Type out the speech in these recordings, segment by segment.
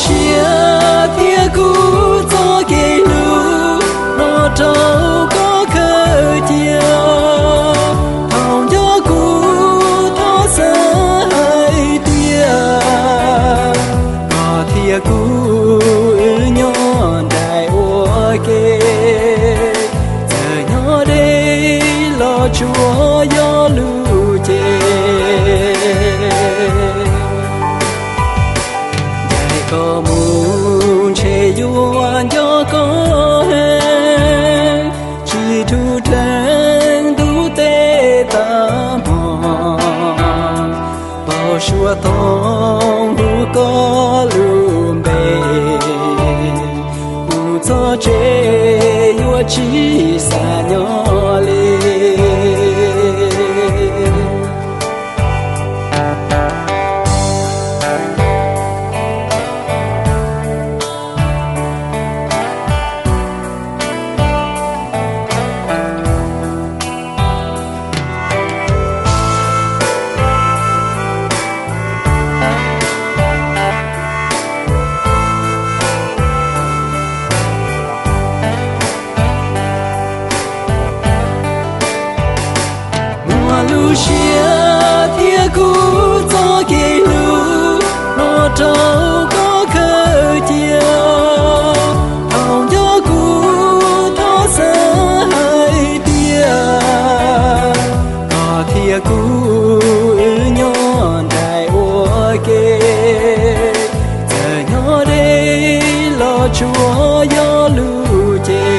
Siab thiab kuv txoj kev hlub los rau koj khaws cia. Thaum nco kuv thov xav hais tias koj thiab kuv wb nyob nraim ua ke, txawm nyob deb los tsuas yog lub cev. Ncaim koj mus ntshe yuav nco koj heev, tsis dhau dheev ntuj teb tag hmo. Pauj suav toog hu koj lub npe, mus txog tsev yuav tsis xav nyob li. Muaj lub siab thiab kuv txoj kev hlub los rau koj khaws cia. Thaum nco kuv thov xav hais tias koj thiab kuv wb nyob nraim ua ke, txawm nyob deb los tsuas yog lub cev.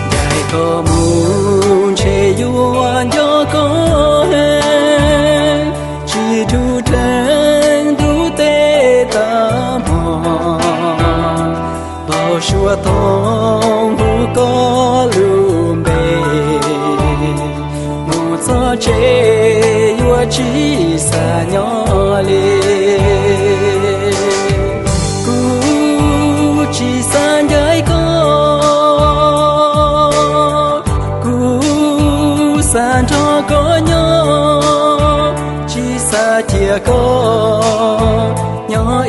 Ncaim koj mus ntshe yuav nco koj heev, tsis dhau dheev ntuj teb tag hmo. Pauj suav toog hu koj lub npe, mus txog tsev yuav tsis xav nyob li. Kuv tsis xav ncaim koj, kuv xav nrog koj nyob, tsis xav cia koj nyob